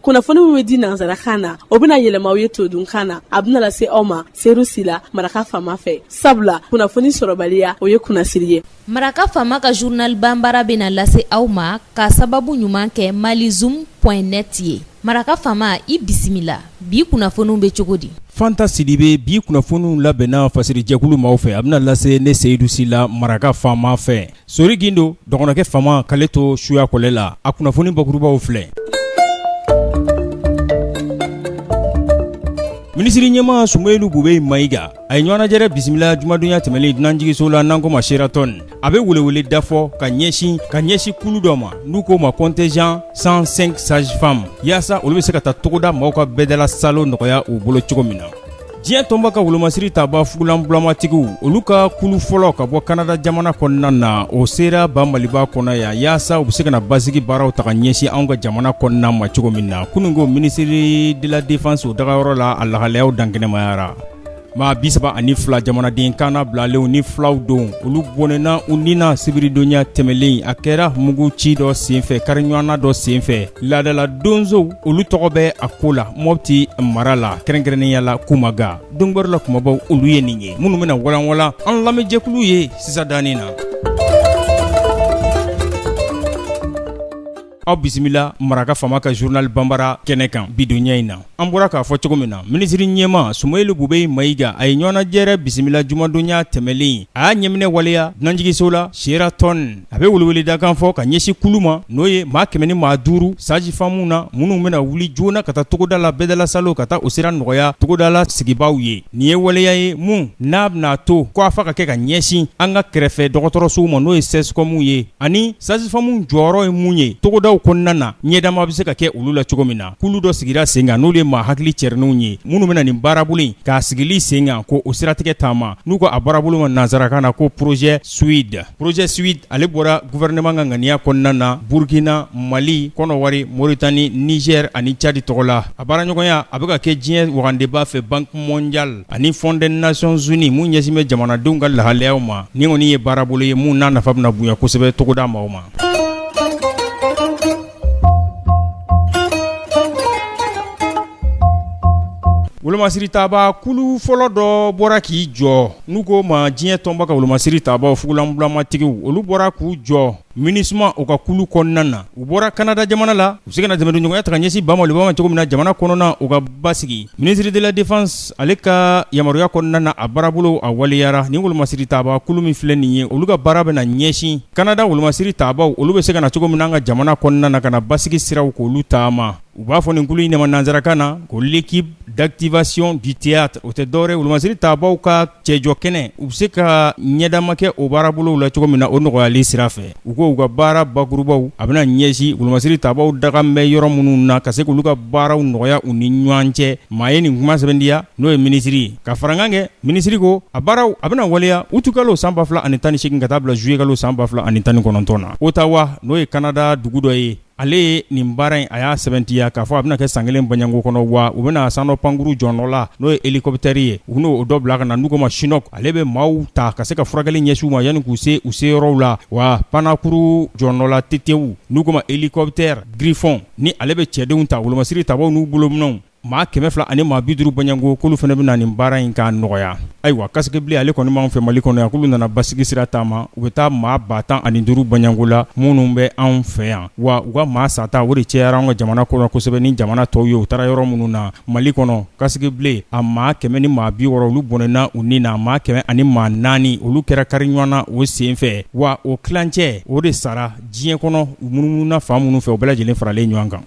Kunnafoni min bɛ di nansarakan na, o bɛna yɛlɛma aw ye todunkan na. A bɛna lase aw ma Seyidu Sila, Maraka Faama fɛ, sabula kunnafoni sɔrɔbaliya, o ye kunnasiri ye. Maraka Faama ka journal banbara bɛna lase aw ma ka sababu ɲuman kɛ malizoom point net ye. Maraka Faama, i bisimila. Bi kunnafoniw bɛ cogo di? Fanta Sidibe, bi kunnafoniw labɛnna fasirijɛkulu maaw fɛ, a bɛna lase ne Seyidu Sila, Maraka Faama fɛ. Sori Gindo dɔgɔnɔkɛ faama k'ale to suya kɔlɛ la, a kunnafoni bakurubaw filɛ. Minisiri ɲɛmaa Sumeyilu Bubɛyi Mayiga, a ye ɲɔgɔnnajɛrɛ bisimila jumadonya tɛmɛnen dunanjiginso la n'an ko ma Sheraton. A bɛ welewele da fɔ ka ɲɛsin kulu dɔ ma n'u k'o ma contingent 105 sages femmes, yaasa olu bɛ se ka taa togoda maaw ka bɛɛdala salo nɔgɔya u bolo cogo min na. Diɲɛ tɔnba ka wolomasiri taba fugulanbulamatigiw, olu ka kulu fɔlɔ ka bɔ Kanada jamana kɔnɔna na, o sera ba Maliba kɔnɔ yan, yaasa u bɛ se ka na basigi baaraw ta ka ɲɛsin anw ka jamana kɔnɔna ma cogo min na. Kunun ko ministre de la défense, o dagayɔrɔ la, a lahalayaw dankɛnɛmayara. Maa 32 jamanaden kana bilalenw ni filaw don, olu bɔnɛna u ni na sibiridonya tɛmɛlen. A kɛra mugu ci dɔ senfɛ, kari ɲɔgɔnna dɔ senfɛ. Laadala donsow, olu tɔgɔ bɛ a ko la Mɔpti mara la, kɛrɛnkɛrɛnnenya la Kumaga. Dongbɛrɛ la kumabaw, olu ye nin ye minnu bɛna walanwalan an lamɛnjɛkulu ye sisan danni na. Aw bisimila Maraka Faama ka journal banbara kɛnɛ kan bidonya in na. An bɔra k'a fɔ cogo min na, minisiri ɲɛmaa Sumeyilu Bubɛyi Mayiga, a ye ɲɔgɔnnajɛrɛ bisimila jumadonya tɛmɛlen. A y'a ɲɛminɛ waleya dunanjiginso la Sheraton. A bɛ weleweledakan fɔ ka ɲɛsin kulu ma, n'o ye maa 105 sages-femmes na, minnu bɛna wuli joona ka taa togoda la bɛɛdala salo ka taa o sira nɔgɔya togodala sigibaaw ye. Nin ye waleya ye mun n'a bɛna to ko a fa ka kɛ ka ɲɛsin an ka kɛrɛfɛ dɔgɔtɔrɔsow ma, n'o ye CSCOM ye, ani sages-femmes jɔyɔrɔ ye mun ye togodaw kɔnɔna na, ɲɛdama bɛ se ka kɛ olu la cogo min na. Kulu dɔ sigira sen kan, n'olu ye maa hakili cɛrinw ye, minnu bɛna nin baarabolo in k'a sigili sen kan, ko o siratigɛ taama, n'u ko a baarabolo ma nansarakan na ko projet SUID. Projet SUID, ale bɔra gouvernement ka ŋaniya kɔnɔna na, Burkina, Mali, Kɔnɔwari, Mauritanie, Niger ani Tchad tɔgɔ la. A baaraɲɔgɔnya, a bɛ ka kɛ diɲɛ wagandeba fɛ, Banque mondiale ani Fonds des Nations Unies mun ɲɛsin bɛ jamanadenw ka lahalayaw ma. Nin kɔni ye baarabolo ye mun n'a nafa bɛna bonya kosɛbɛ togoda maaw ma. Wolomasiri taba kulu fɔlɔ dɔ bɔra k'i jɔ, n'u ko ma diɲɛ tɔnba ka wolomasiri tabaw fugulanbulamatigiw, olu bɔra k'u jɔ MINUSMA u ka kulu kɔnɔna na. U bɔra Kanada jamana la, u se ka na dɛmɛdonɲɔgɔnya ta ka ɲɛsin ba Maliba ma cogo min na jamana kɔnɔna u ka basigi. Ministre de la défense, ale ka yamaruya kɔnɔna na, a baarabolo a waleyara. Nin wolomasiri taba kulu min filɛ nin ye, olu ka baara bɛna ɲɛsin Kanada wolomasiri tabaw, olu bɛ se ka na cogo min na an ka jamana kɔnɔna na ka na basigi siraw k'olu taama. U b'a fɔ nin kulu in de ma nansarakan na ko l'équipe d'activation du théâtre. O tɛ dɔwɛrɛ, wolomasiri tabaw ka cɛjɔ kɛnɛ, u bɛ se ka ɲɛdama kɛ o baarabolow la cogo min na, o nɔgɔyali sira fɛ. U ko u ka baara bakurubaw, a bɛna ɲɛsin wolomasiri tabaw daga bɛ yɔrɔ minnu na, ka se k'olu ka baaraw nɔgɔya u ni ɲɔgɔn cɛ. Maa ye nin kuma sɛbɛntiya, n'o ye minisiri ye ka farankan kɛ. Minisiri ko a baaraw, a bɛna waleya utukalo san 2018 ka taa bila zuyekalo san 2019 na. Ottawa, n'o ye Kanada dugu dɔ ye, ale ye nin baara in, a y'a sɛbɛntiya k'a fɔ a bɛna kɛ san kelen baɲanko kɔnɔ. Wa u bɛna sanɔ pankuru jɔnɔ la, n'o ye hélicoptère ye, u n'o dɔ bila ka na, n'u ko ma Chinook. Ale bɛ maaw ta ka se ka furakɛli ɲɛsin u ma yanni k'u se u seyɔrɔw la. Wa panakuru jɔnɔ la tetew, n'u ko ma hélicoptère Griffon, ni ale bɛ cɛdenw ta, wolomasiri tabaw n'u bolominɛw, maa 250 baɲanko, k'olu fana bɛna nin baara in k'a nɔgɔya. Ayiwa, casque bleu, ale kɔni b'anw fɛ Mali kɔnɔ yan, k'olu nana basigi sira taama. U bɛ taa maa 10 005 baɲanko la minnu bɛ anw fɛ yan. Wa u ka maa sata, o de cayara anw ka jamana kɔnɔ kosɛbɛ ni jamana tɔw ye. U taara yɔrɔ minnu na Mali kɔnɔ, casque bleu a maa 160, olu bɔnɛna u ni na. Maa 104, olu kɛra kari ɲɔgɔn na o sen fɛ. Wa o tilancɛ, o de sara diɲɛ kɔnɔ, u munummununa fan minnu fɛ, o bɛɛ lajɛlen faralen ɲɔgɔn kan.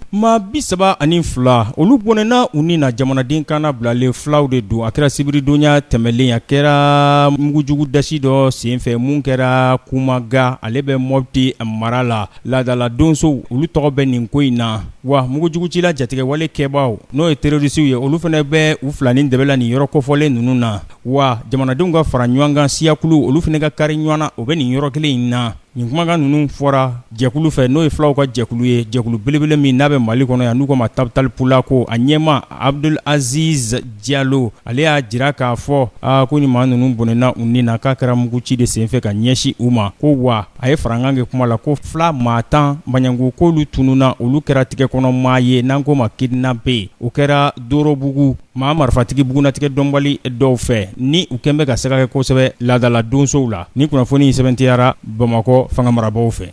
Maa 32, olu bɔnɛna u ni na jamanaden kana bilalen, filaw de don. A kɛra sibiridonya tɛmɛlen, a kɛra mugujugu dasi dɔ senfɛ mun kɛra Kumaga, ale bɛ Mɔpti mara la. Laadala donsow, olu tɔgɔ bɛ nin ko in na. Wa mugujugucila jatigɛwale kɛbaaw n'o ye terorisiw ye, olu fana bɛ u fila ni dɛbɛ la nin yɔrɔ kofɔlen ninnu na. Wa jamanadenw ka fara ɲɔgɔn kan siyakulu, olu fana ka kari ɲɔgɔn na, o bɛ nin yɔrɔ kelen in na. Nin kumakan ninnu fɔra jɛkulu fɛ, n'o ye fulaw ka jɛkulu ye, jɛkulu belebele min n'a bɛ Mali kɔnɔ yan, n'u k'a ma Tabital Pulako, a ɲɛmaa Abdul Aziz Jalo, ale y'a jira k'a fɔ aa ko ni maa ninnu bɔnɛna u ni na, k'a kɛra muguci de senfɛ ka ɲɛsin u ma. Ko wa a ye farankan kɛ kuma la ko fula maa 10 baɲanko k'olu tununna, olu kɛra tigɛkɔnɔ maa ye, n'an k'o ma kidnapper. O kɛra Dorobugu maa marifatigi bugunnatigɛ dɔnbali dɔw fɛ, ni u kɛn bɛ ka sɛgɛ kɛ kosɛbɛ laadala donsow la. Ni kunnafoni in sɛbɛntiyara Bamakɔ fanga marabaaw fɛ.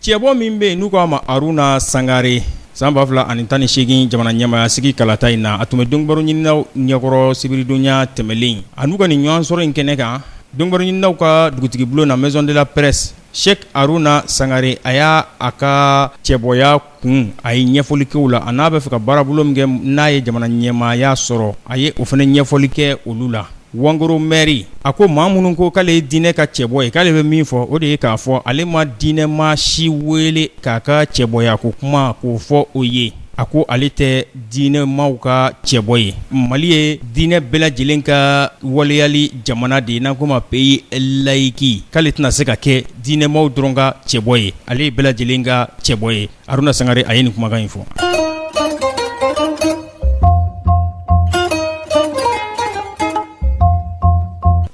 Cɛbɔ min bɛ yen n'u k'a ma Haruna Sangare, san 2018 jamana ɲɛmaaya sigi kalata in na, a tun bɛ donkibaru ɲininaw ɲɛkɔrɔ sibiridonya tɛmɛlen. A n'u ka nin ɲɔgɔn sɔrɔ in kɛnɛ kan, donkibaru ɲininaw ka dugutigi bulon na, maison de la presse, Sɛki Haruna Sangare, a y'a a ka cɛbɔya kun, a ye ɲɛfɔli kɛ u la, a n'a bɛ fɛ ka baarabolo min kɛ n'a ye jamana ɲɛmaaya sɔrɔ, a ye o fana ɲɛfɔli kɛ olu la. Wangoro mɛri a ko maa minnu ko k'ale ye diinɛ ka cɛbɔ ye, k'ale bɛ min fɔ o de ye k'a fɔ ale ma diinɛ maa si wele k'a ka cɛbɔya ko kuma k'o fɔ o ye. A ko ale tɛ diinɛ maaw ka cɛbɔ ye. Mali ye diinɛ bɛɛ lajɛlen ka waleyali jamana de ye, n'an k'o ma pays laïque. K'ale tɛna se ka kɛ diinɛ maaw dɔrɔn ka cɛbɔ ye, ale ye bɛɛ lajɛlen ka cɛbɔ ye. Haruna Sangare, a ye nin kumakan in fɔ.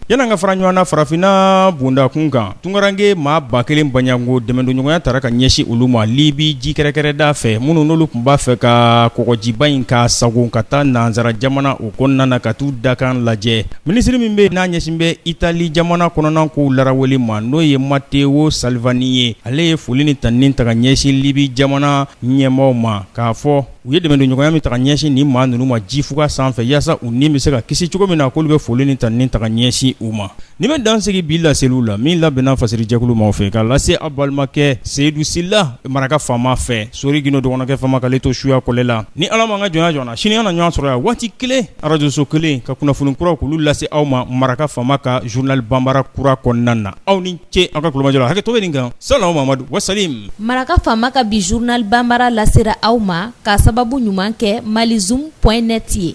Yan'an ka fara ɲɔgɔn na farafinna bondakun kan, tunkaranke maa 1000 baɲanko dɛmɛdonɲɔgɔnya tara ka ɲɛsin olu ma Libi ji kɛrɛkɛrɛda fɛ, minnu n'olu tun b'a fɛ ka kɔgɔjiba in ka sagon ka taa nansara jamana o kɔnɔna na ka t'u dakan lajɛ. Minisiri min bɛ n'a ɲɛsin bɛ Itali jamana kɔnɔna kow laraweli ma, n'o ye Matteo Salvini ye, ale ye foli ni tanuni ta ka ɲɛsin Libi jamana ɲɛmaaw ma k'a fɔ u ye dɛmɛdonɲɔgɔnya min ta ka ɲɛsin nin maa ninnu ma jifuga sanfɛ yaasa u ni bɛ se ka kisi cogo min na, k'olu bɛ foli ni tanuni ta ka ɲɛsin u ma. Nin bɛ dan sigi bi laseliw la min labɛnna fasirijɛkulu maaw fɛ ka lase aw balimakɛ Seyidu Sila maraka faama fɛ, Sori Gindo dɔgɔnɔkɛ faama k'ale to suya kɔlɛ la. Ni Ala m'an ka jɔnya jɔ an na, sini an na ɲɔgɔn sɔrɔ yan waati kelen, arajoso kelen, ka kunnafoni kuraw k'olu lase aw ma maraka faama ka journal banbara kura kɔnɔna na. Aw ni ce aw ka tulomajɔ la. Hakɛto bɛ nin kan. Salamu Mamadu wasalim. Maraka faama ka bi journal banbara lasera aw ma k'a sababu ɲuman kɛ malizoom point net ye.